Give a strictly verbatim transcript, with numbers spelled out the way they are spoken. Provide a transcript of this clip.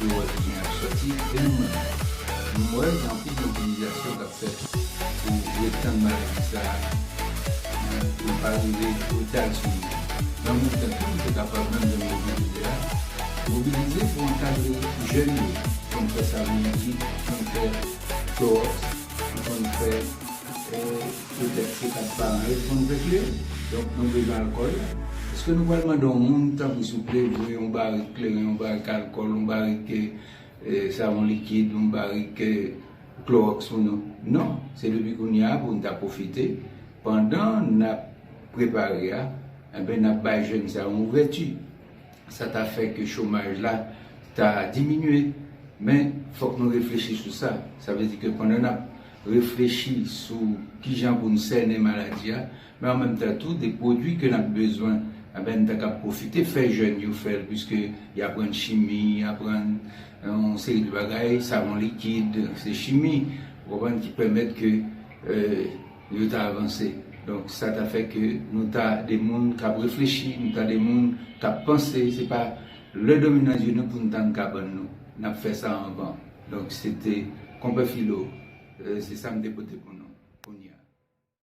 Yo wè ki jan y ap sòti, e nou menm. Nou wè gen anpil mobilizasyon k ap fèt pou retann maladi sa a, pou l pa rive brital sou nou. Nan menm tan tou, nou te kapab menm jan mobilize a, mobilize pou ankadre jèn yo, pou n fè savon likid, pou n fè klowòks, pou n fè, eh, petèt se kat paran yo ki konn fè kleren. Donk, nou bezwen alkòl la. Èske nou pral mande yon moun, tanpri souple, voye yon barik kleren, yon barik alkòl, yon barik, eh, eh, savon likid, yon barik, eh, klowòks pou nou? Non, se depi kounye a pou n ta pwofite, pandan n ap prepare a, enben, n ap bay jèn sa yo yon ouvèti. Sa ta fè ke chomaj la ta diminye. Men, fòk nou reflechi sou sa. Sa vle di ke pandan n ap reflechi sou kijan pou n sènen maladi a, men an menm tan tou, de pwodui ke n ap bezwen, enben, n ta kab pwofite fè jèn yo fè l, piske y aprann chimi, y aprann, eh, yon seri de bagay, savon likid, se chimi, ou konprann, ki pèmèt ke, eh, yo ta avanse. Donk, sa ta fè ke nou ta de moun k ap reflechi, nou ta de moun k ap panse, se pa lè dòmi nan zye nou pou n tann kabann nou. N ap fè sa anvan. Donk, se te Konpè Filo, eh, se sa m te pote pou nou.